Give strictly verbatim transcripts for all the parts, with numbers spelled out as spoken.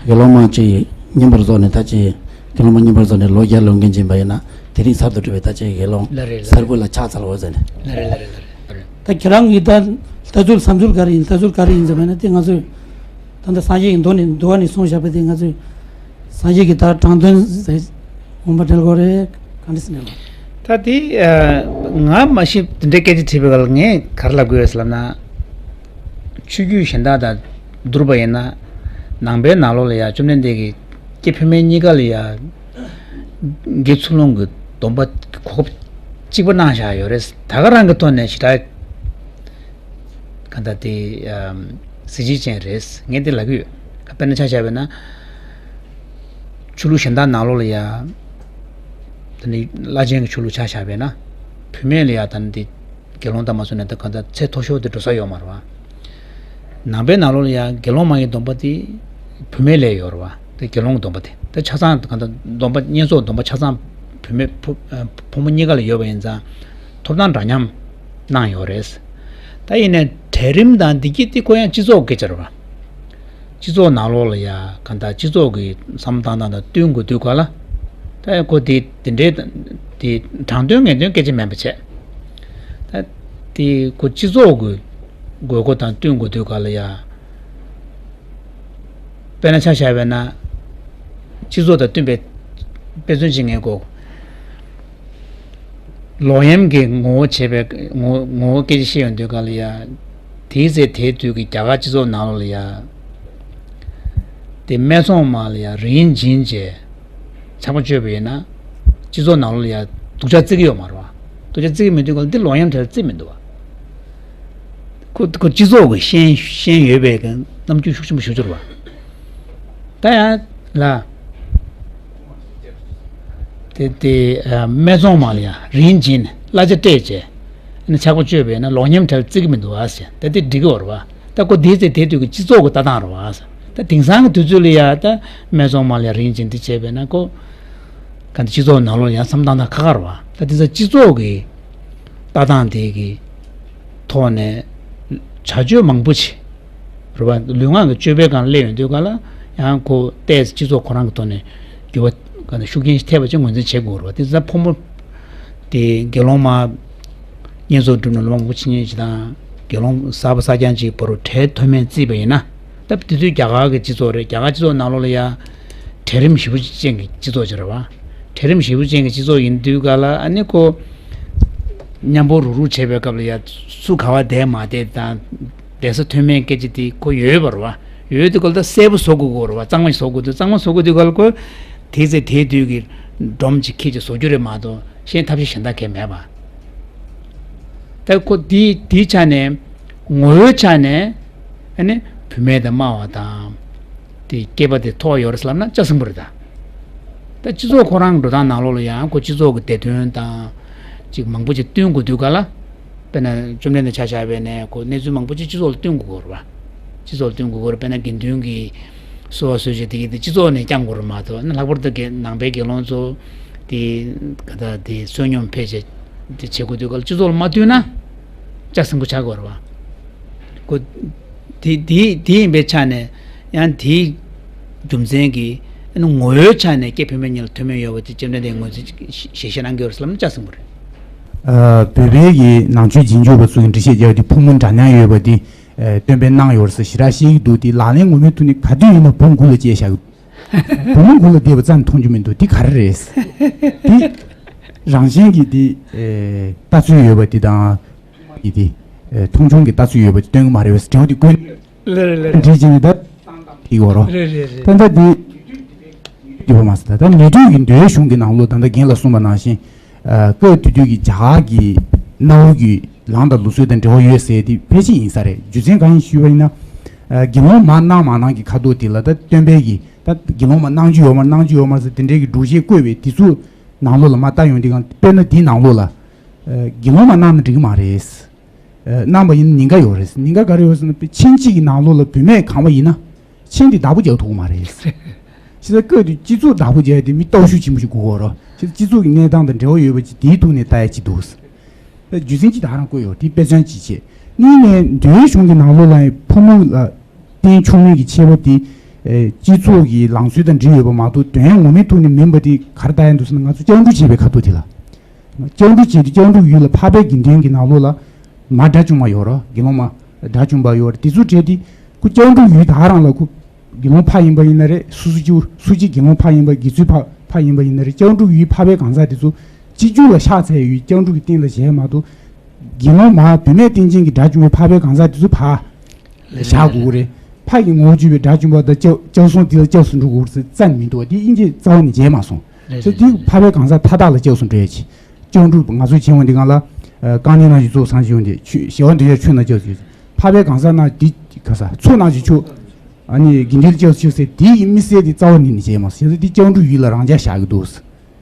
དགེ་སློང་མ་ཅིག་རྙིང་པར་རྫོགས་ནས་ད་ཅིག་དགེ་སློང་མ་རྙིང་པར་རྫོགས་ནས་ལོ་བརྒྱ་ལོན་མཁན་ཅིག་ཡིན་པ་ཡིན་ན་དེ་རིང་གསར་དུ་གྲུབ་པའི་ད་ཅིག་དགེ་སློང་ལ་རེད་ལ་གསར་རེད་བུ་ལ་ཕྱག་འཚལ་བ་ཟེར་ནས། ལ་རེད་ལ་རེད་ལ་རེད། ད་ཁྱེད་རང་གི་ད་ལྟ་ཚུལ་བསམ་ཚུལ་ག་རེ་ཡིན། ལྟ་ཚུལ་ག་རེ་ཡིན་ཟེར་བ་ན་དེ་ང་ཚོས་ད་ལྟ་སངས་རྒྱས་ཀྱི་མདོ་ནས་འདུལ་བ་ནས་གསུངས་བཞག་པ་དེ་ང་ཚོས་སངས་རྒྱས་ཀྱི་ད་དྲང་དོན་ཟེར་འོང་པ་འབྲེལ་དགོས་རེད། ག་འདྲ་ཟེར་ནས། ད་དེ་ཨ་ང་མ་ཤེས་དེ་འདྲའི་སྐད་ཆ་དྲིས་པའི་སྐབས་ལ་ངས་ག་རེ་ལབ་དགོས་ཡོད་ཟེར་ལབ་ན། ཆོས་བརྒྱུད་གཞན་དག་དང་བསྡུར་བ་ཡིན་ན། ནང་པའི་ནང་ལོགས་ལ་ཡང་བཅོམ་ལྡན་འདས་ཀྱིས་སྐྱེས་བུད་མེད་གཉིས་ཀ་ལ་ཡང་དགེ་ཚུལ་སློང་གི་སྡོམ་པ་གོ་སྐབས་གཅིག་པ་གནང་བཞག་ཡོད་རེད། ད་ག་རང་གི་ཐོག་ནས་ཞེ་དྲག་གང་ལྟར་དེ་ཨམ་གཟི་བརྗིད་ཅན་རེད། ངས་དེ་ལབ་ཀྱི་ཡོད། དཔེར་ན་ཆ་བཞག་པ་ན། ཆོས་ལུགས་གཞན་དག་ནང་ལོགས་ལ་ཡང་། དེ་ནི་བླ་ཆེན་གྱི་ཆོས་ལུགས་ཆ་བཞག་པ་ན། བུད་མེད་ལ་ཡང་ད་ནི་དེ་དགེ་སློང་དང་མ་སོང་ན་ད་གང་ལྟར་ཚད་མཐོ་ཤོས་དེ་འགྲོ་ས་ཡོད་མ་རེད་བ། ནང་པའི་ནང་ལོགས་ལ་ཡང་དགེ་སློང་མ་ཡི་སྡོམ་པ་དེ་བུད་མེད་ལ་ཡོད་རེད་བ། དེ་དགེ་སློང་གི་སྡོམ་པ་དེ་ད་ཆ་ཚང་གང་ལྟར་སྡོམ་པ་བསྙེན་རྫོགས་སྡོམ་པ་ཆ་ཚང་བུད་མེད་ཕོ་ཕོ་མོ་གཉིས་ཀ་ལ་ཡོད་པ་ཡིན་ཙང་ཐོབ་ཐང་འདྲ་མཉམ་གནང་ཡོད་རེད། ད་ཡིན་ནའི་གྲལ་རིམ་དང་འདི་གྱི་དེ་ཁོ་ཡང་སྤྱི་ཚོགས་སྐད་ཆ་རེད་བ། སྤྱི་ཚོགས་ནང་ལོགས་ལ་ཡ་གང་ལྟར་སྤྱི་ཚོགས་ཀྱི་བསམ་བློ་བཏང་སྟངས་དང་བསྟུན་དགོས་དུས་ག་ལ། ད་ཁོ་དེ་དེ་འདྲའི་དེ་དྲང་དོན་ངེས་དོན་སྐད་ཆ་མིན་པ་བྱས། ད་དེ་ཁོ་སྤྱི་ཚོགས་ཀྱི་དགོས་མཁོ་དང་བསྟུན་དགོས་དུས་ག་ལ་ཡ། དཔེར་ན་ཆ་བཞག་པ་ན། སྤྱི་ཚོགས་དང་བསྟུན་པའི་དཔེ་མཚོན་ཅིག་ངས་གོ། ལོག་གཡེམ་གྱི་ངོ་བོ་བྱས་པའི་ངོ་ངོ་བོ་སྐད་ཆ་བཤད་ཡོང་དུས་ག་ལ་ཡ། དེའི་ཚེ་དེའི་དུས་ཀྱི་རྒྱ་གར་སྤྱི་ཚོགས་ནང་ལོགས་ལ་ཡ། དེ་སྨད་འཚོང་མ་ལ་ཡ་རིན་བྱིན་བྱས། ཆག་པ་གཅོད་པ་ཡིན་ན། སྤྱི་ཚོགས་ནང་ལོགས་ལ་ཡ་སྡུག་ཅག་བརྩི་གི་ཡོད་མ་རེད་བ། སྡུག་ཅག་བརྩི་གི་མེད་དུས་ག་ལ་འདི་ལོག་གཡེམ་དེ་ལ་བརྩི་མི་འདུག་བ། ཁོ་ཁོ་སྤྱི་ཚོགས་ཀྱི་ཤན་ཤན་ཡོད་པའི་གི་རྣམ་འགྱུར་ཤུགས་ཆེན་པོ་ཞིག་འབྱོར་བ། ད་ཡང་ལ། དེ་དེ་ཨ་སྨད་འཚོང་མ་ལ་ཡང་རིན་བྱིན་གླ་ཆ་སྤྲད་བྱས། ཨ་ནི་ཆག་པ་གཅོད་པས་ན་ལོག་གཡེམ་དེ་ལ་བརྩི་གི་མི་འདུག་ཨ་ཟེར། ད་དེ་འགྲིག་གི་ཡོད་རེད་བ། ད་ཁོ་དེའི་ཚེ་དེ་དུས་ཀྱི་སྤྱི་ཚོགས་ཀྱི་ལྟ་སྟངས་རེད་བ་ཟེར། ད་དེང་སང་གི་དུས་ཚོད་ལ་ཡང་ད་སྨད་འཚོང་མ་ལ་ཡང་རིན་བྱིན་དེ་བྱས་པས་ན་ཁོ། ག་འདི་སྤྱི་ཚོགས་ནང་ལོགས་ལ་ཡང་བསམ་བློ་བཏང་སྟངས་ཁག་ཁག་རེད་བ། ད་དེ་ཚོ་སྤྱི་ཚོགས་ཀྱི་ལྟ་སྟངས་དེ་གི་ཐོག་ནས་བྱ་སྤྱོད་མང་པོ་ཅིག་རེད་བ། ལུས་ངག་གི་སྤྱོད་པའི་སྒང་སླེབས་ཡོང་དུས་ག་ལ་ཡང་ཁོ་ཏོག་ཙམ་སྤྱི་ཚོགས་ཁོ་རང་གི་ཐོག་ནས་འགྱུར་བ་ག་འདི་ཤུགས་རྐྱེན་ཞིག་ཐེབས་པ་ཅིག་ངོས་འཛིན་བྱེད་དགོས་རེད་བ། དེ་ཚོ་ཕོ་མོ་དེ་དགེ་སློང་མ་བསྙེན་རྫོགས་སྒྲུབ་ནས་ལོ་མང་པོ་ཕྱིན་མཁན་ཞིག་དང་དགེ་སློང་གསར་པ་གསར་རྐྱང་ཅིག་བར་གྲལ་མཐུན་མིན་བརྩིས་པ་ཡིན་ན། ད་དེ་དུས་རྒྱ་གར་གྱི་སྤྱི་ཚོགས་རེད། རྒྱ་གར་སྤྱི་ཚོགས་ནང་ལོགས་ལ་ཡ་གྲལ་རིམ་ཞེ་པོ་ཅན་གྱི་སྤྱི་ཚོགས་ཅིག་རེད་བ། གྲལ་རིམ་ཞེ་པོ་ཅན་གྱི་སྤྱི་ཚོགས་ཡིན་དུས་ག་ལ་ཨ་ནི་ཁོ་མཉམ་པོ་རུག་རུག་བྱེད་པའི་སྐབས་ལ་ཡ་སུ་ག་བ་བསྡད་མ་བསྡད་དང་བསྡད་ས་མཐུན་མིན་སྐད་ཆ་དེ་ཁོ་ཡོད་པ་རེད་བ། ཡོད་དུས་ག་ལ་ད་གསལ་པོ་བཟོ་དགོས་ཀྱི་རེད་བ། གཙང་མ་ཞིག་བཟོ་དགོས་དུས་གཙང་མ་བཟོ་དགོས་དུས་ག་ལ་ཁོ་དེའི་ཚེ་དེའི་དུས་ཀྱི་སྒྲོམ་ཅིག་ཁྱེར་ཅིག་བཟོ་རྒྱུ་རེད་མ་གཏོགས། གཞན་ཐབས་ཤེས་གཞན་དག་གས་མེད་པ། ད་ཁོ་དེ་དེའི་ཆ་ནས་ངོ་བོའི་ཆ་ནས་ཨ་ནི་བུད་མེད་དང་དམའ་བ་དང་དེ་སྐྱེས་པ་དེ་མཐོ་བ་ཡོད་རེད་ལབ་ན་ཆ་ཚང་པོ་རེད་ད། ད་སྤྱི་ཚོགས་ཁོ་རང་འགྲོ་སྟངས་ནང་ལོགས་ལ་ཡང་ཁོ་སྤྱི་ཚོགས་ཀྱི་བདེ་དོན་དང་ཅིག་མང་པོ་ཅིག་བསྟུན་དགོས་དུས་ག་ལ། དཔེར་ན་བཅོམ་ལྡན་འདས་ཆ་བཞག་པ་ཡིན་ན་ཁོ་གནས་ཚུལ་མང་པོ་ཅིག་སྤྱི་ཚོགས་ལ་བསྟུན་དགོས་ཀྱི་རེད་བ། སྤྱི་ཚོགས་ལ་བསྟུན་དགོས་ཀྱི་རེད། དཔེར་ན་དགེ་འདུན་གྱི་གསོལ་བ་གསོལ་ཇ་དེ་གི་དེ་སྤྱི་ཚོགས་ནས་བསྐྱང་དགོས་རེད་མ་གཏོགས། ན་ལྷག་པར་དུ་དགེ་ནང་པའི་དགེ་སློང་ཚོ་དེ་ག་ད་དེ་བསོད་སྙོམས་ཕལ་ཆེར་དེ་བྱེད་དགོས་དུས་ག་ལ་སྤྱི་ཚོགས་ལ་མ་བསྟུན་ན་ལྕགས་སྲིན་པོ་ཆགས་དགོས་རེད་བ། ཁོ་དེ་དེ་དེ་ཡིན་པའི་ཆ་ནས་ཡང་དེའི་རྒྱུ་མཚན་གྱིས་ཨ་ནི་ངོ་བོའི་ཆ་ནས་སྐྱེས་བུད་མེད་གཉིས་ལ་མཐུན་མིན་ཡོད་པ་དེ་བཅོམ་ལྡན་འདས་ངོས་འཛིན་ཞལ་བཞེས་གནང་གི་ཡོད་རེད་ལབ་ན་ལྕགས་སྲིན་པོ་རེད། ཨ། བོད་པའི་གི་ནང་ཆོས་རྗེས་འཇུག་པ་ཚོ་གི་འགྲེལ་བཤད་རྒྱག་དུས་ཕོ་མོ་འདྲ་མཉམ་ཡོད་པ་དེ། ཨེ། སྟོན་པས་གནང་ཡོད་ཟེར་ཞེ་དྲག་བཤད་ཀྱི་འདུག་དེ་ལག་ལེན་ངོ་མའི་ཐོག་ནས་ག་དུས་ཡིན་ན་བུ་མགུ་ལ་བཅད་བཞག་གི་འདུག་བུ་མོ་མགུ་ལ་བསྡད་པ་ཙམ་མཐོང་རྒྱུ་མི་འདུག་དེ་ག་རེ་རེད། དེ་རང་བཞིན་གྱིས་དེ། ཨེ། ལྟ་ཚུལ་ཡོད་པ་དེ་དང་། གི་དེ། ཨེ། མཐོང་ཆུང་གི་ལྟ་ཚུལ་ཡོད་པ་དེ་སྟོན་གྱི་མ་རེད་པས་དྲི་བ་དེ་བཀོད། ལེ་རེད་ལེ་རེད། འདྲི་བྱས་ནས་ད་དེ་གོ་རོ། རེད་རེད་རེད། ད་ལྟ་དེ། དེ་བ་མ་ཟད་ད་ལྟ་མི་འདུས་ཀྱི་མདོའི་གཞུང་གི་ནང་ལོགས་ད་ལྟ་རྒན་ལགས་གསུངས་པ་ནང་བཞིན། ཨ། སྐབས་དེ་དུས་ཀྱི་རྒྱ་གར་གྱི་གནའ་བོ་གི་ལམ་དང་ལུགས་སྲོལ་དང་འབྲེལ་བ་ཡོད་ཟེར་དེ་ཕལ་ཆེར་ཡིན་ས་རེད། རྒྱུ་མཚན་གང་ཡིན་ཞུས་པ་ཡིན་ན། ཨ། དགེ་སློང་མ་གནང་མ་གནང་གི་ཁ་དོག་དེ་ལ་ད་སྟོན་པས་ཀྱི་ད་དགེ་སློང་མ་གནང་རྒྱུ་ཡོད་མ་གནང་རྒྱུ་ཡོད་མ་ཟེར་དེ་འདྲའི་གི་སྒྲུབ་བྱེད་བཀོད་པའི་དེ་ཚོ་ནང་ལོགས་ལ་མ་ལྟ་ཡོང་དུས་གང་དཔེར་ན་དེའི་ནང་ལོགས་ལ། ཨ། དགེ་སློང་མ་གནང་ན་འགྲིག་གི་མ་རེད། ཨ། གནང་བ་ཡིན་ན་ཉེན་ཁ་ཡོད་རེད། ཉེན་ཁ་ག་རེ་ཡོད་ཟེར་ན་ཆིངས་གཅིག་གི་ནང་ལོགས་ལ་བུད་མེད་གང་བ་ཡིན་ན་ཆིངས་དེ་བདག་པོ་རྒྱག་ཐུབ་ཀྱི་མ་རེད། ཕྱི་ཟླ་སྐབས་དེ་སྤྱི་ཚོགས་བདག་པོ་རྒྱག་ཡ་དེ་མི་སྟོབས་ཤུགས་ཆེན་པོ་ཞིག་དགོས་ཀྱི་རེད། ཕྱི་ཟླ་སྤྱི་ཚོགས་ཀྱི་གནས་སྟངས་དང་འབྲེལ་བ་ཡོད་པ་ཅིག་དེའི་ཐོག་ནས་ལྟ་ཡ་ཅིག་འདུག་རྒྱུ་མཚན་ཅིག་ད་རང་བཀོད་ཡོད་དེ་དཔེ་མཚོན་ཅིག་བྱས། གཉིས་ནས་མདོའི་གཞུང་གི་ནང་ལོགས་ལ་ཕོ་མོ་ལ་བརྟེན་ཆུང་མིན་གྱི་ཁྱད་པར་དེ་ ཨེ། སྤྱི་ཚོགས་ཀྱི་ལངས་ཚུལ་དང་འབྲེལ་ཡོད་པ་མ་གཏོགས། དོན་ངོ་མའི་ཐོག་ནས་མིན་པ་དེ་ག་རེ་ལྟ་ཡ་འདུག་ཟེར་ན། ང་ཚོ་སྤྱང་གྲུང་བྱས་པའི་ཁ་ཐུག་དེ་ལ། སྤྱང་གྲུང་བྱས་དུས་སྤྱང་གྲུང་ཡུལ་ལ་འཕགས་པའི་དགེ་འདུན་གྱི་ནང་ལོགས་ལ་མ་དགྲ་བཅོམ་པ་ཡོད་རེད། དགེ་སློང་མ་དགྲ་བཅོམ་པ་ཡོད་རེད། དེ་ཚོ་བྲལ་ཏེ་ཁོ་སྤྱང་གྲུང་ཡུལ་དེ་ག་རང་ལ། ཁོ་དགེ་སློང་ཕ་ཡིན་པ་ཡིན་ན་རེད། སུ་སུ་ཅིའུ་སུ་ཅིའི་དགེ་སློང་ཕ་ཡིན་པ། དགེ་ཚུལ་ཕ་ཕ་ཡིན་པ་ཡིན་ན་རེད། སྤྱང་གྲུང་ཡུལ་འཕགས་པའི་གང་ཟག་དེ་ཚོ་སྤྱི་རྒྱུ་ལ་ཕྱག་འཚལ་ཡུལ་སྤྱང་གྲུང་གི་སྟེང་ལ་བཞེས་མ་གཏོགས། དགེ་སློང་མ་བུད་མེད་སྟེང་ཅན་གྱི་དགྲ་བཅོམ་པའི་འཕགས་པའི་གང་ཟག་དེ་ཚོ་ཕར་བཞག་དགོས་རེད། ཕ་གི་ངོ་བོ་བརྗོད་པའི་དགྲ་བཅོམ་པ་དང་སྐྱབས་སྐྱབས་སོང་དེ་ལ་སྐྱབས་སུ་འགྲོ་དགོས་ཟེར་རྩ་ནས་མི་འདུག་བ། དེ་དབྱིན་ཇི་རྩ་བ་ནས་མཇལ་མ་སོང་། རེད། ཚེ་རེད། དེ་རེད། འཕགས་པའི་གང་ཟག་མཐའ་དག་ལ་སྐྱབས་སུ་འགྲོ་ཡ་ཆེ། སྤྱང་གྲུང་ང་ཚོས་བྱེད་འོང་དེ་སྒང་ལ། ཨ། རྐང་གཉིས་ནང་བཞིན་ཚོགས་བསགས་བྱེད་འོང་དེ། ཆོས་ཞི་བ་འདོད་ཆགས་ཆོས་རྣམས་སྐྱབས་སུ་མཆི། འཕགས་པའི་གང་ཟག་རྣམས་དེ་ག་ས་ཚོགས་རྣམས་ཀྱི་མཆོག་ཨ་ནི་དགེ་འདུན་སྐྱབས་སུ་མཆི་ཟེར་དེ་ཡི་དམིགས་བསལ་དེ་རྩ་བ་ནས་ནས་བྱས་མ་སོང་། བྱས་ཙང་དེ་སྤྱང་གྲུང་ཡུལ་ལ་རང་འཇགས་བཞག་གི་འདུག།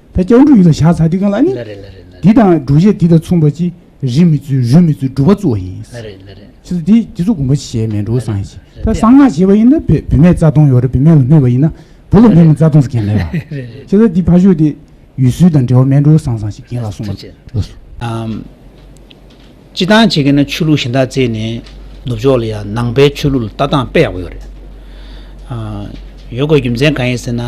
ད་སྤྱང་གྲུང་ཡུལ་ལ་བཞག་ཚར་དུས་སྒང་ལ་ཨ་ནི། ལ་རེད། ལ་རེད། ལ་རེད། འདི་དང་སྒྲུབ་བྱེད་འདི་དང་མཚུངས་པ་ཅིག་རིགས་མི་འཚོལ། རུས་མི་འཚོལ། སྒྲུབ་པ་རྩུབ་པ་ཡིན། ལ་རེད། ལ་རེད། བྱས་ཙང་དེ་དེ་ཚོ་དགོངས་པ་ཞིག་བཞེས་མེད་འགྲོ་བསམ་ཡ་ཞིག། ད་གསང་སྔགས་བྱས་པ་ཡིན་ན་བུད་བུད་མེད་རྩ་སྟོང་ཡོད་རེད། བུད་མེད་ལ་སྨོད་པ་ཡིན་ན་བུ་ལ་སྨོད་ན་རྩ་སྟོང་ཟེར་མཁན་མེད་པ། རེད། རེད། བྱས་ཙང་འདི་ཕར་ཞོག་དེ་ཡུལ་སྲོལ་དང་འབྲེལ་བ་མེད་འགྲོ་བསམ་བསམ་ཞིག་རྒན་ལགས་གསུངས་པ། ཐུགས་རྗེ་ཆེ། ལགས་སོ། ཨམ། སྤྱིར་བཏང་བྱེད་ཀྱི་ན་ཆོས་ལུགས་གཞན་དག་བརྩིས་ནས་ནུབ་ཕྱོགས་ལ་ཡང་ནང་པའི་ཆོས་ལུགས་ལ་ལྟ་སྟངས་དཔེ་ཡག་པོ་ཡོད་རེད། ཨ། ཡོད་དགོས་རྒྱུ་མཚན་གང་ཡིན་ཟེར་ན།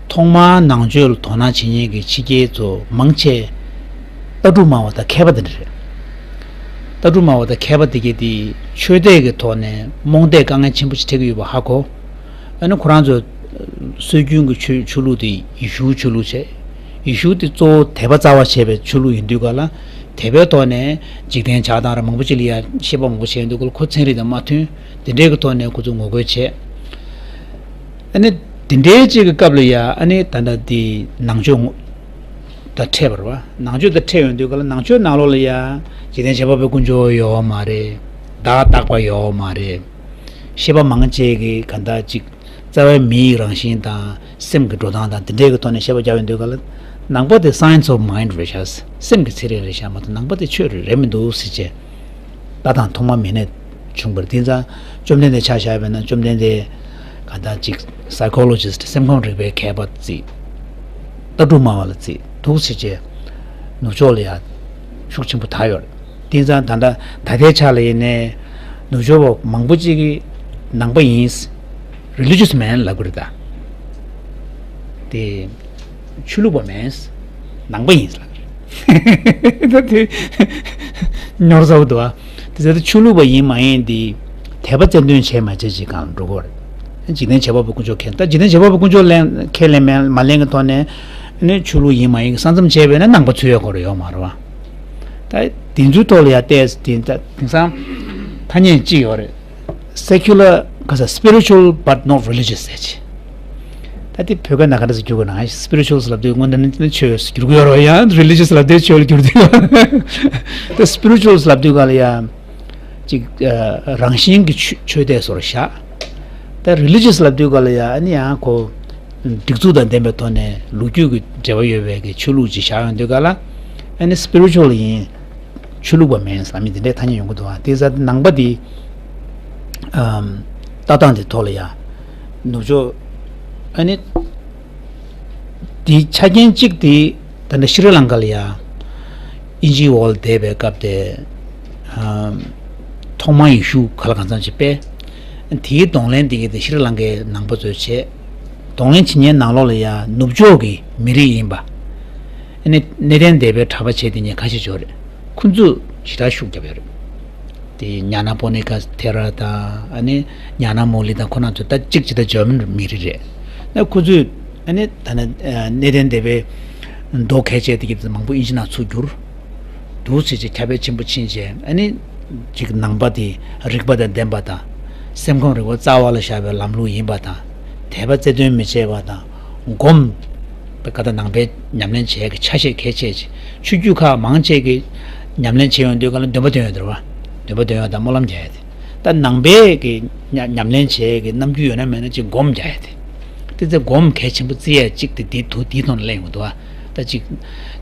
ཐོག་མར་ནང་ཆོས་ལ་དོ་སྣང་བྱེད་མཁན་གྱི་ཕྱི་རྒྱལ་ཚོ་མང་ཆེ་ལྟ་གྲུབ་སྨྲ་བ་དང་མཁས་པ་དེ་འདྲ་རེད། ལྟ་གྲུབ་སྨྲ་བ་དང་མཁས་པ་དེ་གས་དེ་ཆོས་དད་ཀྱི་ཐོག་ནས་རྨོངས་དད་དཀའ་ངལ་ཆེན་པོ་ཞིག་འཕྲད་ཀྱི་ཡོད་པ་ཧ་གོ། ཨ་ནི་ཁོ་རང་ཚོ་སྲོལ་རྒྱུན་གྱི་ཆོས་ཆོས་ལུགས་དེ་ཡེ་ཤུའི་ཆོས་ལུགས་བྱས། ཡེ་ཤུ་དེ་གཙོ་བོ་དད་པ་རྩ་བ་བྱས་པའི་ཆོས་ལུགས་ཡིན་དུས་ག་ལ། དད་པའི་ཐོག་ནས་འཇིག་རྟེན་ཆགས་སྟངས་ར་མང་པོ་ཅིག་ལ་ཡ་བཤད་པ་མང་པོ་བྱས་ཡོང་དུས་ག་ལ། ཁོ་ཚན་རིག་དང་མ་མཐུན། དེ་འདྲའི་གི་ཐོག་ནས་ཁོ་ཚོ་ངོ་རྒོལ་བྱས། ཨ་ནི་དེ་འདྲའི་ཅིག་གི་སྐབས་ལ་ཡ་ཨ་ནི་ད་ལྟ་དེ་ནང་ཆོས་ངོ་ད་འཕྲད་པ་རེད་བ། ནང་ཆོས་ད་འཕྲད་ཡོང་དུས་ག་ལ། ནང་ཆོས་ནང་ལོགས་ལ་ཡ་འཇིག་རྟེན་བྱེད་པ་པོའི་དཀོན་མཆོག་ཡོད་མ་རེད། བདག་རྟག་པ་ཡོད་མ་རེད། ཤེས་པ་མང་ཆེ་གི་ག་འདྲ་ཅིག་རྩ་བའི་མི་ཡི་རང་བཞིན་དང་སེམས་ཀྱི་འགྲོ་སྟངས་དང་དེ་འདྲའི་གི་ཐོག་ནས་བཤད་པ་རྒྱག་ཡོང་དུས་ག་ལ། ནང་པ་དེ་science of mind རེད་ཤག། སེམས་ཀྱི་ཚན་རིག་རེད་ཤག་མ་གཏོགས་ནང་པ་དེ་ཆོས་རེད་རེད་མི་འདུག་ཟེར་བྱས། ད་དང་ཐོག་མ་མེད་ནས་བྱུང་བར། དེང་སང་བཅོམ་ལྡན་འདས་ཆ་བཞག་པ་ཡིན་ན། བཅོམ་ལྡན་འདས་ག་འདྲ་ཅིག་psychologist སེམས་ཁམས་རིག་པའི་མཁས་པ་བརྩིས། ལྟ་གྲུབ་སྨྲ་བ་ལ་བརྩིས་འདུག་ཟེར་བྱས། ནུབ་ཕྱོགས་ལ་ཡང་ཤུགས་ཆེན་པོ་དར་ཡོད་རེད། དེང་སང་ད་ལྟ་ད་ལྟའི་ཆ་ལ་ཡིན་ནའི་ནུབ་ཕྱོགས་པ་མང་པོ་ཅིག་གིས་ནང་པ་ཡིན། religious མིན་ལབ་ཀྱི་རེད་ད། དེ་ཆོས་ལུགས་པ་མིན། ནང་པ་ཡིན་ལབ་ཀྱི་རེད། ད་དེ་ཉོར་ཚ་པོ་འདུག་ཨ། དེ་ཚོ་ཆོས་ལུགས་པ་ཡིན་མ་ཡིན་དེ་དད་པ་རྩལ་འདོན་བྱས་མ་བྱས་ཅིག་གང་འགྲོ་གི་རེད། འཇིག་རྟེན་བྱེད་པ་པོའི་དཀོན་མཆོག་ཁས། ད་འཇིག་རྟེན་བྱེད་པ་པོའི་དཀོན་མཆོག་ལེན་ཁས་ལེན་མེད་མ་ལེན་གྱི་ཐོག་ནས་ནི་ཆོས་ལུགས་ཡིན་མ་ཡིན་གྱི་ས་མཚམས་བྱས་པས་ན་ནང་པ་ཚུད་ཡོད་དགོས་རེད་ཡོད་མ་རེད་བ། ད་དེ་ཚོའི་ཐོག་ལ་ཡ་བལྟས་དེ་ད་དེང་སང་ཐ་སྙད་གཅིག་ཡོད་རེད། secular ག་ས་spiritual but not religious ཟེར་ཅིག། ད་དེ་བོད་སྐད་ནང་ག་འདྲ་ཟེར་བསྒྱུར་དགོས་ན། spiritual ཟེར་ལབ་དུས་སྔོན་ད་ནི་ཆོས་ཟེར་བསྒྱུར་གི་ཡོད་རེད་བ། ཡང་religious ལབ་དུས་ཆོས་ལ་བསྒྱུར་དུས། ད་spiritual ཟེར་ལབ་དུས་ག་ལ་ཡ། ཅིག་ཨ། རང་བཞིན་གྱི་ཆོས་ཆོས་དད་སོར་བཞག། ད་religious ལབ་དུས་ག་ལ་ཡ་ཨ་ནི་ཡང་ཁོ་སྒྲིག་འཛུགས་དང་ལྡན་པའི་ཐོག་ནས་ལོ་རྒྱུས་ཀྱི་འབྲེལ་བ་ཡོད་པའི་གི་ཆོས་ལུགས་ཅིག་བཞག་ཡོང་དུས་ག་ལ། ཨ་ནི་spiritual ཡིན། ཆོས་ལུགས་པ་མིན་ཟེར་མི་དེ་འདྲའི་ཐ་སྙད་ཡོང་གི་འདུག་ཨ། དེ་ཟ་ནང་པ་དེ་ཨམ། ལྟ་སྟངས་དེ་ཐོག་ལ་ཡ་ནུབ་ཕྱོགས་ཨ་ནི། དེའི་ཆ་རྐྱེན་གཅིག་དེ་ད་ལྟ་ཤྲི་ལང་ཀ་ལ་ཡ་དབྱིན་ཇིའི་འོག་ལ་བསྡད་པའི་སྐབས་དེ། ཨམ། ཐོག་མར་ཡེ་ཤུ་ག་ལ་གང་འཚམ་ཅིག་སྤེལ། དེའི་གདོང་ལེན་དེ་གའི་དེ་ཤྲི་ལང་ཀའི་ནང་པ་ཚོས་བྱས། གདོང་ལེན་བྱེད་མཁན་ནང་ལོགས་ལ་ཡ་ནུབ་ཕྱོགས་ཀྱི་མི་རིགས་ཡིན་པ། ཨ་ནི་གནས་བརྟན་སྡེ་པའི་གྲྭ་པ་བྱས་དེ་ཉིད་ཁ་ཤས་ཅིག་ཡོད་རེད། ཁོ་ཚོས་ཞེ་དྲག་ཤུགས་རྒྱབ་ཡོད་རེད། དེ་ཉ་ན་པོ་ནི་ཀ་ཐེ་ར་དང་། ཨ་ནི་ཉ་ན་མོ་ལི་དང་། ཁོ་རང་ཚོ་ད་གཅིག་ཅིག་ད་འཇར་མན་མི་རིགས་རེད། ན་ཁོ་ཚོས་ཨ་ནི་ད་ནི་གནས་བརྟན་སྡེ་པའི་མདོ་གལ་ཆེ་དེ་གི་མང་པོ་དབྱིན་ཇི་ནང་ཚུར་བསྒྱུར། འདུག་ཟེར་བྱས་ཁྱབ་སྤེལ་ཆེན་པོ་ཕྱིན་བྱས། ཨ་ནི་ཅིག་ནང་པ་དེ་རིག་པ་དང་ལྡན་པ་དང་། སེམས་ཁམས་རིག་པ་རྩ་བ་ལ་བཞག་པའི་ལམ་ལུགས་ཡིན་པ་དང་། དད་པ་རྩལ་འདོན་མི་བྱེད་པ་དང་། སྒོམ། པའི་ཀ་ད་ནང་པའི་ཉམས་ལེན་བྱེད་ཡས་ཀྱི་ཆ་ཤས་གལ་ཆེ་ཆེ། ཆོས་བརྒྱུད་ཁག་མང་ཆེ་གི་ཉམས་ལེན་བྱེད་ཡོང་དུས་ག་ལ་འདོན་པ་འདོན་ཡོད་རེད་བ། འདོན་པ་འདོན་ཡོད་དང་སྨོན་ལམ་རྒྱག་ཡས་དེ། ད་ནང་པའི་གི་ཉ་ཉམས་ལེན་བྱེད་ཡས་ཀྱི་རྣམ་འགྱུར་ཡོད་ན་མེད་ན་ཅིག་སྒོམ་རྒྱག་ཡས་དེ། དེ་ཚེ་སྒོམ་གལ་ཆེན་པོ་བརྩི་ཡས་ཅིག་དེ་དེ་དུ་དེའི་ཐོག་ནས་གླེང་ཡོང་འདུག་བ། ད་ཅིག་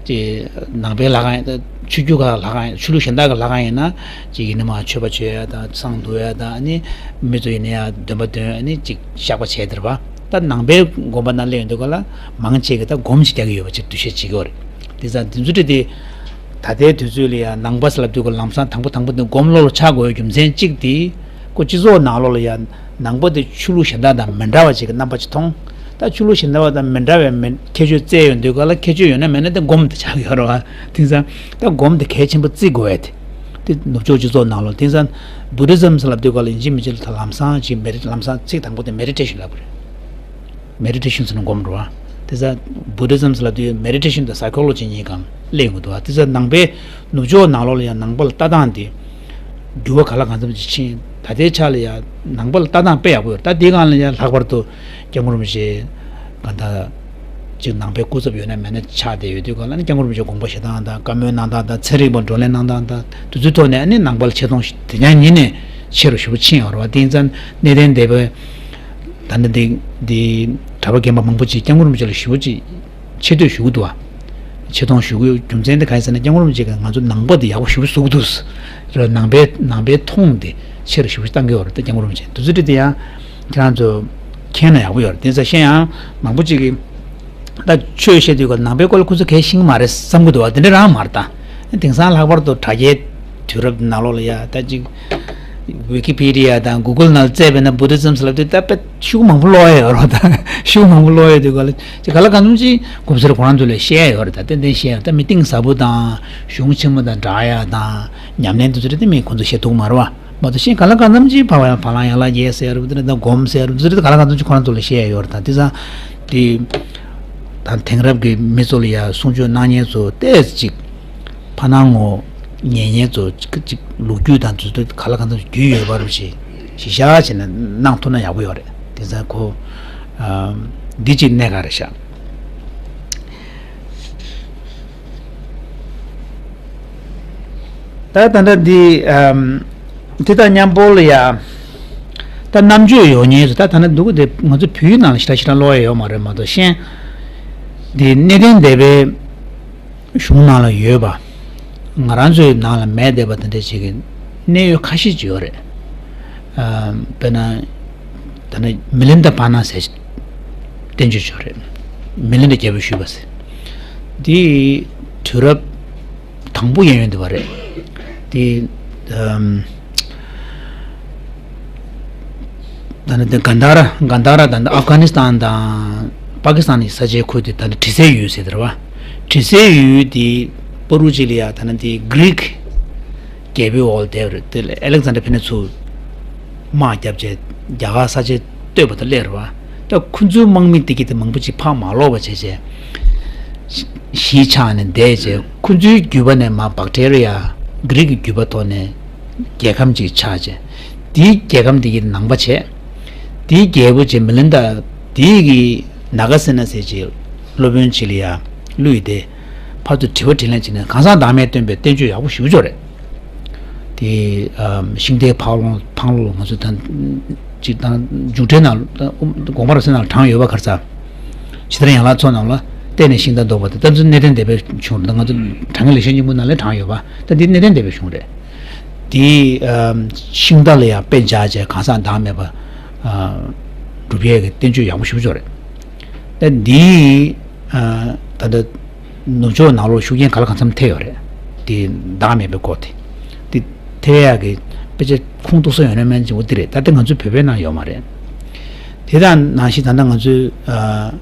ཅིག་ནང་པའི་ལྷ་ཁང་ཡིན། ད་ཆོས་བརྒྱུད་ཁག་ལྷ་ཁང་ཡིན། ཆོས་ལུགས་གཞན་དག་གི་ལྷ་ཁང་ཡིན་ན་ཅིག་ཡིན་ན་མ་མཆོད་པ་མཆོད་ཡས་དང་བསང་བསྡུ་ཡས་དང་། ཨ་ནི་མི་ཚོ་ཡིན་ན་ཡང་འདོན་པ་འདོན། ཨ་ནི་ཅིག་བཤགས་པ་བྱས་དེ་རེད་བ། ད་ནང་པའི་དགོན་པ་ནང་སླེབས་ཡོང་དུས་ག་ལ་མང་ཆེ་གི་ད་སྒོམ་ཞིག་རྒྱག་གི་ཡོད་པ་ཅིག་འདུ་ཤེས་བྱེད་ཀྱི་ཡོད་རེད། དེ་ཙང་དེ་ཚོ་དེ་ད་ལྟའི་དུས་ཚོད་ལ་ཡང་ནང་པ་ཟེར་ལབ་དུས་ག་ལམ་སང་དང་པོ་དང་པོ་དེ་སྒོམ་བློ་ལ་ཆགས་དགོས་རྒྱུ་མཚན་གཅིག་དེ། ཁོ་སྤྱི་ཚོགས་ནང་ལོགས་ལ་ཡང་ ནང་པ་དེ་ཆོས་ལུགས་གཞན་དག་དང་མི་འདྲ་བ་ཅིག་གི་རྣམ་པ་ཅིག་མཐོང་། ད་ཆོས་ལུགས་གཞན་དག་དང་མི་འདྲ་བའི་མི་ཁྱད་ཆོས་བཙལ་ཡོང་དུས་ག་ལ་ཁྱད་ཆོས་ཡོད་ན་མེད་ན་དེ་སྒོམ་དེ་ཆགས་ཡོད་རེད་བ། དེང་སང་ད་སྒོམ་དེ་གལ་ཆེན་པོ་བརྩི་དགོས་ཡ་དེ། དེ་ནུབ་ཕྱོགས་སྤྱི་ཚོགས་ནང་ལོགས་དེང་སང་བུ་དྷི་ཛམ་ཟེར་ལབ་དུས་ག་ལ་ཡིན་གཅིག་མིན་གཅིག་ལ་ད་ལམ་སང་ཅིག་མེ་རི་ལམ་སང་ཚིག་དང་པོ་དེ་མེ་ཌི་ཊེ་ཤན་ལབ་པ་རེད། མེ་ཌི་ཊེ་ཤན་ཟེར་ན་སྒོམ་རེད་བ། དེ་ཚ་བུ་དྷི་ཛམ་ཟེར་ལབ་དུས་མེ་ཌི་ཊེ་ཤན་དང་སའི་ཁོ་ལོ་ཇི་གཉིས་ཀ་སླེབས་ཡོང་གི་འདུག་བ། དེ་ཚ་ནང་པའི་ནུབ་ཕྱོགས་ནང་ལོགས་ལ་ཡང་ནང་པ་ལ་ལྟ་སྟངས་དེ་འགྱུར་བ་ག་ལ་གང་འཚམ་ཅིག་ཕྱིན། ད་ལྟའི་ཆ་ལ་ཡང་ནང་པ་ལ་ལྟ་སྟངས་དཔེ་ཡག་པོ་ཡོད་རེད། ད་དེའི་སྒང་ལ་ཡང་ལྷག་པར་དུ་སྐྱབས་མགོན་རིན་པོ་ཆེ་གང་ལྟར་ཅིག་ནང་པའི་སྐུ་ཚབ་ཡོད་ན་མེད་ན་ཆགས་བསྡད་ཡོད་དུས་གང་ལ་ནི་སྐྱབས་མགོན་རིན་པོ་ཆེ་དགོངས་པ་བཞེས་སྟངས་དང་བཀའ་མོལ་གནང་སྟངས་དང་ཚན་རིག་པ་བགྲོ་གླེང་གནང་སྟངས་དང་དེ་ཚོའི་ཐོག་ནས་ནི་ནང་པ་ལ་ཆེ་མཐོང་དེ་ཉིད་ནས་ཆེ་རུ་ཞེ་པོ་ཕྱིན་ཡོད་རེད་བ། དེ་ཡིན་ཙང་གནས་བརྟན་སྡེ་པའི་ད་ནི་འདི་འདི་གྲྭ་པ་རྒན་པ་མང་པོ་ཅིག་སྐྱབས་མགོན་རིན་པོ་ཆེ་ལ་ཞེ་པོ་ཅིག་ཆེ་བསྟོད་ཞུ་གི་འདུག་བ། ཆེ་མཐོང་ཞུ་གི་རྒྱུ་མཚན་དེ་ག་ཡིན་ཟེར་ན་སྐྱབས་མགོན་རིན་པོ་ཆེ་གིས་ང་ཚོ་ནང་པ་འདི་ཡག་པོ་ཞེ་པོ་བཟོ་གི་འདུག་ཟེར། ནང་པའི་ནང་པའི་མཐོང་དེ་ཆེ་རུ་ཞེ་པོ་བཏང་གི་ཡོད་རེད་ད་སྐྱབས་མགོན་རིན་པོ་ཆེ་དེ་ཚོ་འདྲི་དེ་ཡང་ཁྱེད་རང་ཚོ་མཁྱེན་ན་ཡག་པོ་ཡོད་རེད། དེ་ཚོ་ཤེས་ཡང་མང་པོ་ཅིག་གིས་ད་ཆོས་བཤད་དུས་ཀ་ནང་པའི་སྐོར་ལ་ཁོ་ཚོ་གལ་ཤེས་ཀྱི་མ་རེད་བསམ་གི་འདུག་བ། དེ་འདྲ་རང་མ་རེད་ད། དེང་སང་ལྷག་པར་དུ་དྲ་རྒྱའི་དུས་རབས་ནང་ལོགས་ལ་ཡ་ད་ཅིག་ཝི་ཀི་ཕི་ཌི་ཡ་དང་གུ་གལ་ནང་བཙལ་བས་ན་བུ་དྷི་ཛམ་ཟེར་ལབ་དུས་ད་དཔེ་ཤུགས་མང་པོ་ཀློག་ཡ་ཡོད་རེད་ད། ཤུགས་མང་པོ་ཀློག་ཡ་དུས་ག་ལ་ཅིག་ག་ལ་གང་འཚམ་ཅིག་གོམས་སྲོལ་ཁོ་རང་ཚོ་ལ་བཤད་ཡ་ཡོད་རེད་ད། ཏན་ཏན་བཤད་ཡ་ད་མི་གཏིང་ཟབ་པོ་དང་གཞུང་ཆེན་མོ་དང་འདྲ་ཡ་དང་ཉམས་ལེན་དེ་ཚོ་རེད་དེ་མི་ཁོ་ཚོ་བཤད་ཐུབ་མ་རེད་བ། མ་གཏོགས་གཞན་གང་ལ་གང་འཚམ་གྱིས་བག་ཡངས་བ་ལང་ཡང་ལ་རྒྱལ་ཟེར་རུ་དེ་འདྲ་སྒོམ་ཟེར་རུ་དེ་ཚོ་ག་ལ་གང་འཚམ་གྱིས་ཁོ་རང་ཚོ་ལ་བཤད་ཡ་ཡོད་རེད་ད། དེ་ཙང་དེ་ད་དེང་རབས་ཀྱི་མི་ཚོ་ལ་ཡ་གསུང་ཆོས་གནང་མཁན་ཚོ་ཏོག་ཙམ་ཅིག་ཕ་ནང་ངོ་ཉན་མཁན་ཚོ་ཅིག་ཅིག་ལོ་རྒྱུས་དང་དེ་ཚོ་ག་ལ་གང་འཚམ་རྒྱུས་ཡོད་པ་རུ་ཞིག་གཞི་བཞག་བྱས་ནས་གནང་ཐུབ་ན་ཡག་པོ་ཡོད་རེད། དེ་ཙང་ཁོ་འདི་ཅིག་གནད་འགག་རེད་ཤག་ད་ད་ལྟ་འདི་ཨམ་དེ་དང་མཉམ་པོ་ལ་ཡ་ད་རྣམ་དཔྱོད་ཡོད་མཁན་ཚོ་ད་ད་ནི་འདུག་གི་དེ་ང་ཚོ་བོད་ཡིག་ནང་ལ་ཞེ་དྲག་ཞེ་དྲག་ཀློག་ཡ་ཡོད་མ་རེད། མ་གཏོགས་གཞན་འདི་གནས་བརྟན་སྡེ་པའི་གཞུང་ནང་ལ་ཡོད་པ་ང་རང་ཚོའི་ནང་ལ་མེད་བསྡད་པ་དེ་འདྲ་ཞིག་གི་གནད་ཡོད་ཁ་ཤས་ཅིག་ཡོད་རེད། ཨམ་དཔེར་ན་ད་ནི་མི་ལིན་ད་པར་ན་ཟེར་བསྟན་བཅོས་ཅིག་ཡོད་རེད། མི་ལིན་ད་རྒྱལ་པོས་ཞུས་པ་ཟེར། དེ་དུས་རབས་དང་པོ་ཡན་ཡོད་འདུག་པ་རེད། དེ་ཨམ་ད་ནི་དེ་གན་དྷ་ར་གན་དྷ་ར་དང་ཨབ་གྷ་ནི་སི་ཐན་དང་པ་ཀི་སི་ཐན་གྱི་ས་ཆའི་ཁུལ་དེ་ད་ནི་དྲི་ཟའི་ཡུལ་ཟེར་དེ་རེད་བ། དྲི་ཟའི་ཡུལ་དེ་པུ་རུ་ཅི་ལ་ཡ་ད་ནི་དེ་གྷི་རིག་རྒྱལ་པོའི་འོག་ལ་བསྡད་པ་རེད། དེ་ལ་ཨ་ལེག་ཛན་ཌར་ཕེབས་ནས་ཚུར་དམག་བརྒྱབ་བྱས་རྒྱ་གར་ས་ཆ་གཏོད་པ་དང་སླེབས་རེད་བ། ད་ཁོ་ཚོའི་དམག་མི་དེ་གིས་དེ་མང་པོ་ཅིག་ཕར་མ་ལོག་པ་བྱས་བྱས་གཞིས་ཆགས་ནས་བསྡད་བྱས་ཁོ་ཚོའི་རྒྱུད་པ་ནས་མར་བག་ཏྲེ་རི་ཡ་གྷི་རིག་གི་རྒྱུད་པ་ཐོག་ནས་རྒྱལ་ཁམས་ཅིག་ཆགས་བྱས་དེའི་རྒྱལ་ཁམས་དེ་གི་ནང་པ་བྱས། དེའི་རྒྱལ་པོ་བྱས་མི་ལིན་ད་དེ་གི་ནཱ་ག་སེ་ན་ཟེར་བྱས་སློབ་དཔོན་ཅིག་ལ་ཡ་བསླུས་ཏེ་ཕར་ཚུར་དྲི་བ་དྲིས་ལན་བྱས་ནས་གང་ཟག་བདག་མེད་སྟོན་པའི་བསྟན་བཅོས་ཡག་པོ་ཞེ་པོ་ཅིག་ཡོད་རེད། དེ་ཨམ་ཤིང་རྟའི་འཕང་ལོ་འཕང་ལོ་ང་ཚོ་དང་ཅིག་དང་མཇུག་འབྲས་ནང་དགོངས་པ་རབ་གསལ་ནང་ལ་དྲངས་ཡོད་པ་ག་རེ་ཟ། ཕྱི་དར་ཡན་ལག་ཚོགས་ནང་ལ་བརྟེན་ནས་ཤིང་རྟ་འདོགས་པ་དེ་ད་ཚོ་གནས་བརྟན་སྡེ་པའི་གཞུང་རེད། ང་ཚོ་དྲང་ངེས་ལེགས་བཤད་སྙིང་པོ་ནང་ལ་དྲངས་ཡོད་པ་ད་འདི་གནས་བརྟན་སྡེ་པའི་གཞུང་རེད། དེ་ཨམ་ཤིང་རྟ་ལ་ཡང་དཔེ་འཇགས་བྱས་གང་ཟག་བདག་མེད་པ་ཨ་སྒྲུབ་ཡས་ཀྱི་བསྟན་བཅོས་ཡག་པོ་ཞེ་པོ་ཅིག་རེད། ད་འདི་ཨ་ད་ལྟ་ནུབ་ཕྱོགས་ནང་ལོགས་ཤུགས་རྐྱེན་ག་ལ་གང་འཚམ་ཐེབས་ཡོད་རེད། དེ་བདག་མེད་པའི་སྐོར་དེ། དེ་ཐེབས་ཡག་གི་དཔེ་ཆ་ཁུངས་གཏུགས་ས་ཡོད་ན་མེད་ན་ཅིག་འོ་དེ་རེད། ད་ལྟ་ང་ཚོའི་བོད་པའི་ནང་ཡོད་མ་རེད། དེ་དང་ནང་བཞིན་ད་ལྟ་ང་ཚོའི་ཨ་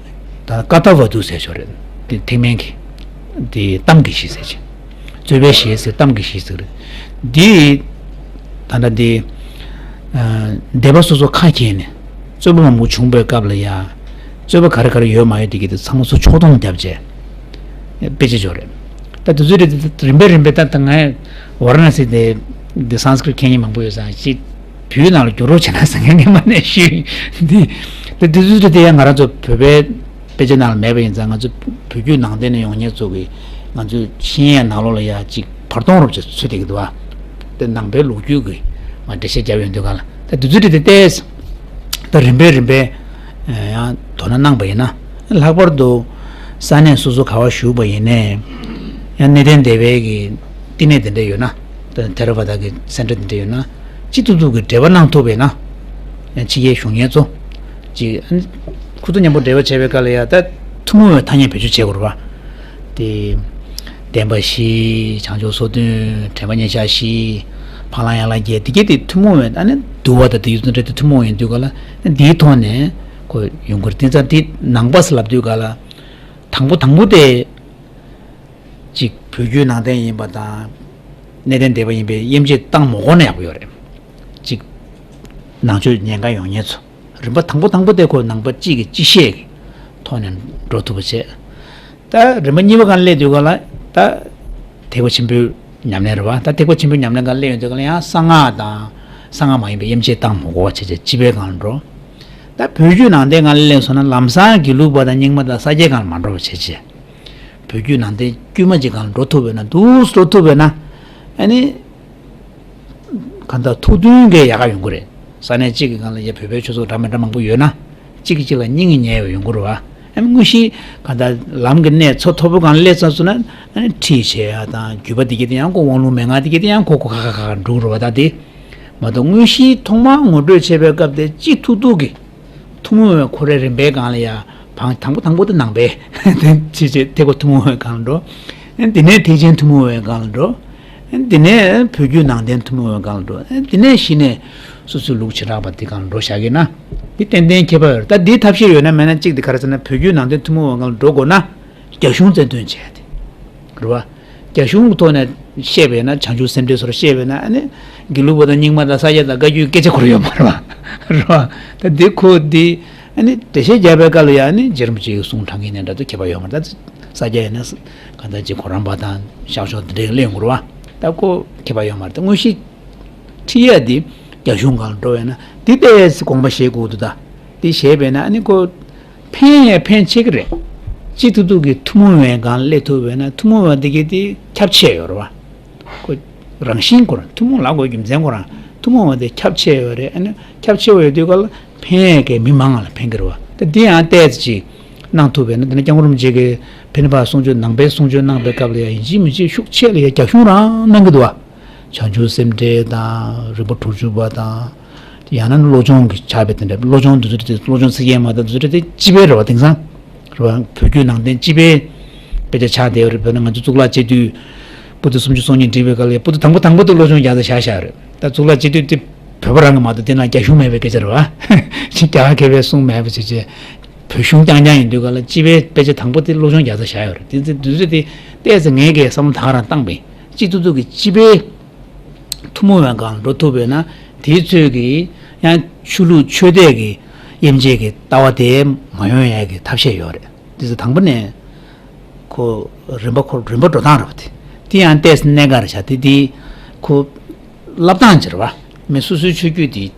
ད་ཀ་ཏ་ཝ་དུ་ཟེར་ཞོར་རེད། དེ་ཐེག་དམན་གྱི་དེ་གཏམ་གྱི་གཞི་ཟེར་ཅིག་རྩོད་པའི་གཞི་ཟེར་གཏམ་གྱི་གཞི་ཟེར་རེད། དེ་ད་ལྟ་དེ་ཨ་སྡེ་པ་སོ་སོ་ཁ་གྱེས་ནས་རྩོད་པ་མང་པོ་བྱུང་པའི་སྐབས་ལ་ཡ་རྩོད་པ་ག་རེ་ག་རེ་ཡོད་མ་ཡོད་དེ་གི་དེ་ཚང་མ་ཚུར་ཕྱོགས་སྡོམ་བརྒྱབ་བྱས། དཔེ་ཆ་ཅིག་ཡོད་རེད། ད་དེ་ཚོའི་རིགས་དེ་རིམ་པས་རིམ་པས་ད་ད་ངས་ཝཱ་ར་ཎ་སི་དེ་འདི་སཾ་སྐྲྀཏ་མཁྱེན་མཁན་མང་པོ་ཡོད་ཙང་ཅིག་བོད་ནང་ལ་བསྒྱུར་རོགས་བྱས་ན་ཟེར་མཁན་ངས་མ་ནས་ཞུས། འདི་ད་དེ་ཚོའི་རིགས་དེ་ཡང་ང་རང་ཚོ་བོད་པའི་དཔེ་ཆ་ནང་ལ་མེད་པ་ཡིན་ཙང་ང་ཚོ་བོད་བརྒྱུད་ནང་བསྟན་ནས་ཡོང་མཁན་ཚོ་གི་ང་ཚོའི་ཤེས་ཡོན་ནང་ལོགས་ལ་ཡ་ཅིག་བར་སྟོང་རོབ་ཅིག་ཚུད་བསྡད་ཀྱི་འདུག་བ། དེ་ནང་པའི་ལོ་རྒྱུས་ཀྱི་མ་འགྲེལ་བཤད་བརྒྱབ་ཡོང་དུས་གང་ལ་ད་དེ་ཚོའི་རིགས་དེ་ཏོག་ཙམ། ད་རིམ་པས་རིམ་པས་ཡང་དོ་སྣང་གནང་པ་ཡིན་ན་ལྷག་པར་དུ་ས་གནས་སོ་སོ་ག་བ་བཞུགས་པ་ཡིན་ནའི་ཡང་གནས་བརྟན་སྡེ་པའི་གི་བསྟི་གནས་དེ་འདྲ་ཡོད་ན་ད་ཐེ་ར་ཝ་ད་གི་སེན་ཊར་དེ་འདྲ་ཡོད་ན་ཅི་ཐུབ་ཐུབ་ཀྱི་འབྲེལ་བ་གནང་ཐུབ་པ་ཡིན་ན་ཡང་ཕྱི་རྒྱལ་བཞུགས་མཁན་ཚོ་ཅིག་ཁོ་ཚོ་མཉམ་པོ་འབྲེལ་བ་བྱས་པའི་སྐབས་ལ་ཡང་ད་ཐུན་མོང་བའི་ཐ་སྙད་བེད་སྤྱོད་བྱེད་དགོས་རེད་པ། དེ་བདེན་པ་བཞི། བྱང་ཆུབ་སོ་བདུན། དྲན་པ་མཉམ་བཞག་བཞི། འཕགས་ལམ་ཡན་ལག་བརྒྱད། དེ་གྱད་དེ་ཐུན་མོང་བའི་ཨ་ནི་ བསྡུ་བ་དང་དེ་ཡུལ་དང་འབྲེལ་ཏེ་ཐུན་མོང་ཡིན་དུས་ག་ལ་འདིའི་ཐོག་ནས་ཁོ་ཡོང་གི་རེད། དེ་ཙང་དེ་ནང་པ་ཟེར་ལབ་དུས་ག་ལ་དང་པོ་དང་པོ་དེ་གཅིག་བོད་བརྒྱུད་ནང་བསྟན་ཡིན་པ་དང་གནས་བརྟན་སྡེ་པ་ཡིན་པའི་དབྱེ་འབྱེད་བཏང་མ་དགོས་ན་ཡག་པོ་ཡོད་རེད། གཅིག་ནང་ཆོས་ཉན་ག་ཡོང་མཁན་ཚོ། རིམ་པ་དང་པོ་དང་པོ་དེ་ཁོ་ནང་པ་གཅིག་གི་སྤྱི་བཤད་ཀྱི་ཐོག་ནས་འགྲོ་ཐུབ་པ་བྱས། ད་རིམ་པ་གཉིས་པ་སྒང་སླེབས་དུས་ག་ལ་ད་ཐེག་པ་ཆེན་པོའི་ཉམས་ལེན་རེད་བ། ད་ཐེག་པ་ཆེན་པོའི་ཉམས་ལེན་སྒང་སླེབས་ཡོང་དུས་ག་ལ་ཡང་གསང་སྔགས་དང་གསང་སྔགས་མ་ཡིན་པའི་དབྱེ་འབྱེད་བཏང་མ་དགོས་པ་བྱས་བྱས་སྤྱི་པའི་སྒང་ལ་འགྲོ། ད་བོད་བརྒྱུད་ནང་བསྟན་སྒང་ལ་སླེབས་སོང་ན་ལམ་སང་དགེ་ལུགས་པ་དང་རྙིང་མ་དང་ས་སྐྱའི་སྒང་ལ་མ་འགྲོ་བ་བྱས་བྱས། བོད་བརྒྱུད་ནང་བསྟན་དཀྱུས་མ་གཅིག་སྒང་ལ་འགྲོ་ཐུབ་པས་ན་འདུག་སེ་འགྲོ་ཐུབ་པས་ན་ཨ་ནི། གང་ལྟར་ཐུགས་མཐུན་གྱི་ཡག་ག་ཡོང་གི་རེད། ས་གནས་གཅིག་གི་སྒང་ལ་ཡ་བོད་པའི་ཆོས་ཚོགས་འདྲ་མི་འདྲ་མང་པོ་ཡོད་ན། གཅིག་གིས་གཅིག་ལ་སྙིང་གི་ཉེ་བའི་ཡོང་གི་རེད་བ། ཨ་ནི་དངོས་གཞི་གང་ལྟར་ལམ་གྱི་གནད་མཚོ་མཐོ་པོ་སྒང་ལ་སླེབས་ཚར་སོང་ན་ཨ་ནི་ཁྲིད་བྱེད་ཡ་དང་བརྒྱུད་པ་འདི་གྱད་དེ་ཡང་ཁོ་དབང་ལུང་མན་ངག་འདི་གྱད་དེ་ཡང་ཁོ་ཁོ་ཁ་ཁ་ཁ་ཁ་འགྲོ་གི་རེད་བ། ད་དེ་མ་གཏོགས་དངོས་གཞི་ཐོག་མར་ངོ་སྤྲོད་བྱེད་པའི་སྐབས་དེ་གཅིག་ཐུག་ཐུག་གི་ཐུན་མོང་བའི་ཁོ་རའི་རིམ་པའི་སྒང་ལ་ཡ་བང་དང་པོ་དང་པོ་དེ་ནང་པའི་དེ་བྱེད་བྱེད་ཐེག་པ་ཐུན་མོང་བའི་སྒང་ལ་འགྲོ། ཨ་ནི་དེ་ནས་ཐེག་ཆེན་ཐུན་མོང་བའི་སྒང་ལ་འགྲོ། ཨ་ནི་དེ་ནས་བོད་བརྒྱུད་ནང་བསྟན་ཐུན་མོང་བའི་སྒང་ལ་འགྲོ། ཨ་ནི་དེ་ནས་གཞི་ནས་སོ་སོའི་ལུགས་བྱེ་བྲག་པ་དེ་སྒང་ལ་འགྲོ་བཞག་གི་ན། དེ་ཏན་ཏན་ཁྱད་པར་ཡོད་རེད། ད་འདིའི་ཐབས་ཤེས་ཡོད་ན་མེད་ན་གཅིག་དེ་ག་རེ་ཟེར་ན་བོད་བརྒྱུད་ནང་བསྟན་ཐུན་མོང་བའི་སྒང་ལ་འགྲོ་དགོས་ན་རྒྱ་གཞུང་རྩ་འདོན་བྱས་ཏེ། རེད་བ། རྒྱ་གཞུང་གི་ཐོག་ནས་བཤད་པས་ན་བྱང་ཆུབ་སེམས་འགྲེལ་སོགས་བཤད་པས་ན་ཨ་ནི་དགེ་ལུགས་པ་དང་རྙིང་མ་དང་ས་སྐྱ་དང་བཀའ་བརྒྱུད་སྐད་ཆ་འཁོར་ཡོད་མ་རེད་བ། རེད་བ། ད་འདི་ཁོ་འདི་ཨ་ནི་འགྲེལ་བཤད་རྒྱག་པའི་སྐབས་ལ་ཡང་ཨ་ནི་རྗེ་རིན་པོ་ཆེའི་གསུང་དྲང་གིན་ནས་འདྲ་འདུག་ཁྱད་པར་ཡོད་མ་རེད། ད་ས་སྐྱ་ཡིན་ན་གང་ལྟར་ཅིག་གོ་རམས་པ་དང་ཤག་ཤོག་འདི་འདྲའི་གླེང་དགོས་རེད་བ། ད་ཁོ་ཁྱད་པར་ཡོད་མ་རེད། ད་དངོས་གཞི་ཁྲིད་ཡ་འདི་རྒྱ་གཞུང་སྒང་ལ་འགྲོ་བས་ན་འདི་ཏོག་ཙམ་དགོངས་པ་བཞེས་དགོས་འདུག་ད་འདི་བཞེས་པས་ན་ཨ་ནི་ཁོ། ཕན་ཡང་ཕན་ཆེ་གི་རེད། སྤྱི་ཐུབ་ཐུབ་ཀྱི་ཐུན་མོང་བའི་སྒང་སླེབས་ཐུབ་པས་ན་ཐུན་མོང་བ་འདི་གའི་དེ་ཁྱབ་ཆེ་ཡོད་རེད་བ། ཁོ་རང་བཞིན་ཁོ་རང་ཐུན་མོང་ལབ་དགོས་རྒྱུ་མཚན་ཁོ་རང་ཐུན་མོང་བ་དེ་ཁྱབ་ཆེ་ཡོད་རེད། ཨ་ནི་ཁྱབ་ཆེ་བ་ཡོད་དུས་ག་ལ་ཕན་ཡས་ཀྱི་མི་མང་ལ་ཕན་གི་རེད་བ། ད་འདི་ཡང་ཏོག་ཙམ་ཅིག་གནང་ཐུབ་པས་ན་དེ་ནས་སྐྱབས་མགོན་རིན་པོ་ཆེ་གི་ཕན་པ་གསུང་ཆོས་ནང་པའི་གསུང་ཆོས་གནང་པའི་སྐབས་ལ་ཡང་ཡིན་གཅིག་མིན་གཅིག་ཤུགས་ཆེ་ལ་ཡང་རྒྱ་གཞུང་རང་གནང་གི་འདུག་བ། བྱང་ཆུབ་སེམས་འགྲེལ་དང་རིམ་པ་དྲུག་ཅུ་པ་དང་། ཡང་ན་བློ་སྦྱོང་གི་ཕྱག་དཔེ་དེ་འདྲ་བློ་སྦྱོང་འདི་ཚོ་དེ་བློ་སྦྱོང་ཚིག་བརྒྱད་མ་དང་འདི་ཚོ་དེ་སྤྱི་པའི་རེད་བ། དེང་སང་རེད་བ། བོད་བརྒྱུད་ནང་བསྟན་སྤྱི་པའི་དཔེ་ཆ་ཆགས་བསྡད་ཡོད་རེད། བོད་ནང་ང་ཚོ་གཙུག་ལག་སྤྱི་འཐུས་པོ་ཏི་སུམ་ཅུ་སོ་གཉིས་བསྒྲིགས་པའི་སྐབས་ལ་པོ་ཏི་དང་པོ་དང་པོ་དེ་བློ་སྦྱོང་རྒྱག་ས་བཞག་བཞག་རེད། ད་གཙུག་ལག་སྤྱི་འཐུས་དེ་བོད་པ་རང་གི་མ་གཏོགས་དེ་ནང་རྒྱ་གཞུང་མེད་པའི་སྐད་ཆ་རེད་བ། ཅིག་རྒྱ་གར་མཁས་པའི་གསུང་མེད་པ་བྱས་བྱས། བོད་གཞུང་རྐྱང་རྐྱང་ཡིན་དུས་ག་ལ་སྤྱི་པའི་དཔེ་ཆ་དང་པོ་དེ་བློ་སྦྱོང་རྒྱག་ས་བཞག་ཡོད་རེད། དེ་ཚེ་དུས་ཚོད་དེ་ཏོག་ཙམ་ངས་ཀྱི་བསམ་བློ་ད་ག་རང་བཏང་པས་སྤྱི་ཐུབ་ཐུབ་ཀྱི་སྤྱི་པའི་ཐུན་མོང་བའི་སྒང་འགྲོ་ཐུབ་པས་ན་དེའི་ཚོད་ཀྱི་ཡང་ཆོས་ལུགས་ཆོས་དད་ཀྱི་དབྱེ་འབྱེད་ཀྱི་ལྟ་བ་དེ་མ་ཡོང་ཡས་ཀྱི་ཐབས་ཤེས་ཡོད་རེད། དེ་ཚེ་དང་པོ་ནས་ཁོ་རིམ་པ་ཁོ་རིམ་པ་འགྲོ་སྟངས་རེད་བ། དེ་དེ་ཡང་ཏོག་ཙམ་གནད་འགག་རེད་ཤག་དེ་དེ་ཁོ་བསླབ་སྟངས་ཅིག་རེད་བ། མི་སོ་སོའི་ཆོས་བརྒྱུད་དེ།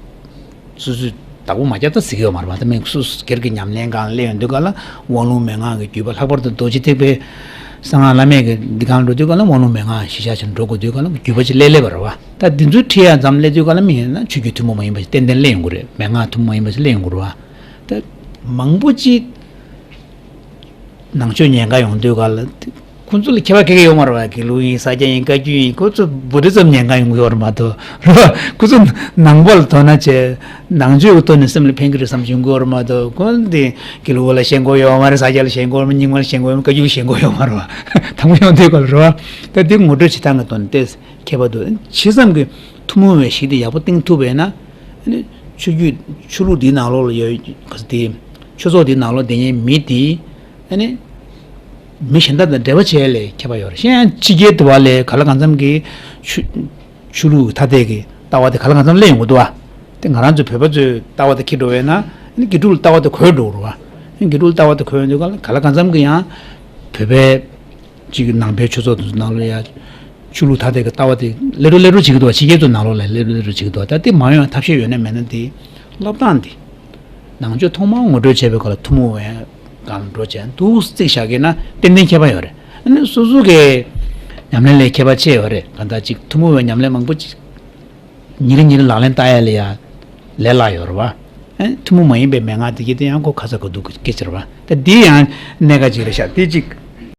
སོ་སོས་བདག་པོ་མ་བརྒྱབ་ད་ཟེར་གྱི་ཡོད་མ་རེད་པ། ད་མི་སོ་སོ་སྒེར་གྱི་ཉམས་ལེན་སྒང་སླེབས་ཡོང་དུས་ག་ལ་དབང་ལུང་མན་ངག་གི་བརྒྱུད་པ་ལྷག་པར་དུ་རྡོ་རྗེ་ཐེག་པའི་གསང་སྔགས་བླ་མེད་ཀྱི་འདི་སྒང་འགྲོ་དུས་ག་ལ་དབང་ལུང་མན་ངག་གཞི་བཞག་བྱས་ནས་འགྲོ་དགོས་དུས་ག་ལ་བརྒྱུད་པ་ཅིག་སླེབས་སླེབས་པ་རེད་བ། ད་འདི་ཚོའི་ཁྲིད་ཡ་མཚམས་སླེབས་དུས་ག་ལ་མི་ཡིན་ན་ཆོས་བརྒྱུད་ཐུན་མོང་མ་ཡིན་པ་ཞིག་ཏན་ཏན་སླེབས་ཡོང་གི་རེད། མན་ངག་ཐུན་མོང་མ་ཡིན་པ་ཞིག་སླེབས་ཡོང་གི་རེད་བ། ད་མང་པོ་ཅིག་ནང་ཆོས་ཉན་ག་ཡོང་དུས་ག་ལ། ཁོ་ཚོ་ལ་ཁྱད་པར་ག་གེ་ཡོད་མ་རེད་བ། དགེ་ལུགས་ཡིན་ས་སྐྱ་ཡིན་བཀའ་བརྒྱུད་ཡིན་ཁོ་ཚོ་བོད་འདི་ཙམ་ཉན་ག་ཡོང་གི་ཡོད་རེད་མ་གཏོགས་རེད་བ། ཁོ་ཚོ་ནང་པ་ལ་དོ་སྣང་བྱས་ནང་ཆོས་ཀྱི་ཐོག་ནས་སེམས་ལ་ཕན་གི་རེད་བསམ་གྱི་ཡོང་གི་ཡོད་རེད་མ་གཏོགས་ཁོ་འདི་དགེ་ལུགས་པ་ལ་ཞེན་ཁོག་ཡོད་མ་རེད། ས་སྐྱ་ལ་ཞེན་ཁོག་ཡོད་མ་རེད། རྙིང་མ་ལ་ཞེན་ཁོག་ཡོད་མ་རེད། བཀའ་བརྒྱུད་ལ་ཞེན་ཁོག་ཡོད་མ་རེད་བ། དང་པོ་ཡོང་དུས་ག་ལ་རེད་བ། ད་འདི་ངོ་སྤྲོད་བྱེད་སྟངས་ཀྱི་ཐོག་ནས་ཏོག་ཙམ་ཁྱད་པར་འདུག་ཇི་ཙམ་གྱི་ཐུན་མོང་བའི་གཞི་དེ་ཡག་པོ་བཏིང་ཐུབ་པས་ན། ཨ་ནི་ཆོས་བརྒྱུད་ཆོས་ལུགས་འདིའི་ནང་ལོགས་ལ་ཡོད་ག་ས་དེ་ཆོས་ཚོགས་འདིའི་ནང་ལོགས་བསྡད་མཁན་མི་དེ་ཨ་ནི་མི་གཞན་དག་དང་འབྲེལ་བ་བྱས་ལས་ཁྱད་པར་ཡོད་རེད། གཞན་ཡང་ཕྱི་རྒྱལ་དུ་བ་ལས་ག་ལ་གང་འཚམ་གྱི་ཆོས་ཆོས་ལུགས་ཐ་དད་ཀྱི་ལྟ་བ་དེ་ག་ལ་གང་འཚམ་སླེབས་ཡོང་གི་འདུག་བ། དེ་ང་རང་ཚོ་བོད་པ་ཚོའི་ལྟ་བ་དེ་འཁྱེར་འགྲོ་བས་ན་ཨ་ནི་དགེ་ཕྲུག་ལ་ལྟ་བ་དེ་གོ་འགྲོ་གི་རེད་བ། ཨ་ནི་དགེ་ཕྲུག་ལ་ལྟ་བ་དེ་གོ་ཡོང་དུས་ག་ལ་ག་ལ་གང་འཚམ་གྱི་ཡང་བོད་པའི། གཅིག་ནང་པའི་ཆོས་ཚོགས་དེ་ཚོ་ནང་ལ་ཡ་ཆོས་ལུགས་ཐ་དད་ཀྱི་ལྟ་བ་དེ་ལེ་རུ་ལེ་རུ་བྱེད་ཀྱི་འདུག་བ། ཕྱི་རྒྱལ་ཚོ་ནང་ལོགས་ལ་ལེ་རུ་ལེ་རུ་བྱེད་ཀྱི་འདུག་བ། ད་དེ་མ་ཡོང་ཡ་ཐབས་ཤེས་ཡོད་ན་མེད་ན་དེ་བསླབ་སྟངས་དེ་ནང་ཆོས་ཐོག་མར་ངོ་སྤྲོད་བྱས་པའི་སྐབས་ལ་ཐུན་མོང་བའི་སྒང་ལ་འགྲོ་བྱས་འདུག་བརྩིགས་བཞག་གི་ན་ཏན་ཏན་ཁྱད་པར་ཡོད་རེད། ཨ་ནི་སོ་སོ་གི་ཉམས་ལེན་ལས་ཁྱད་པར་ཆེ་ཡོད་རེད། གང་ལྟར་ཅིག་ཐུན་མོང་བའི་ཉམས་ལེན་མང་པོ་ཅིག་ཉིན་རེ་ཉིན་རེ་ལག་ལེན་བསྟར་ཡ་ལ་ཡ་ལས་སླ་ཡོད་རེད་བ། ཨ་ནི་ཐུན་མོང་མ་ཡིན་པའི་མན་ངག་དེ་གྱད་དེ་ཡང་ཁོ་ཁ་ཚ་དགོས་གཏུགས་ཀྱི་སྐད་ཆ་རེད་བ། ད་འདི་ཡང་གནད་འགག་ཅིག་རེད་ཤག་དེ་གཅིག་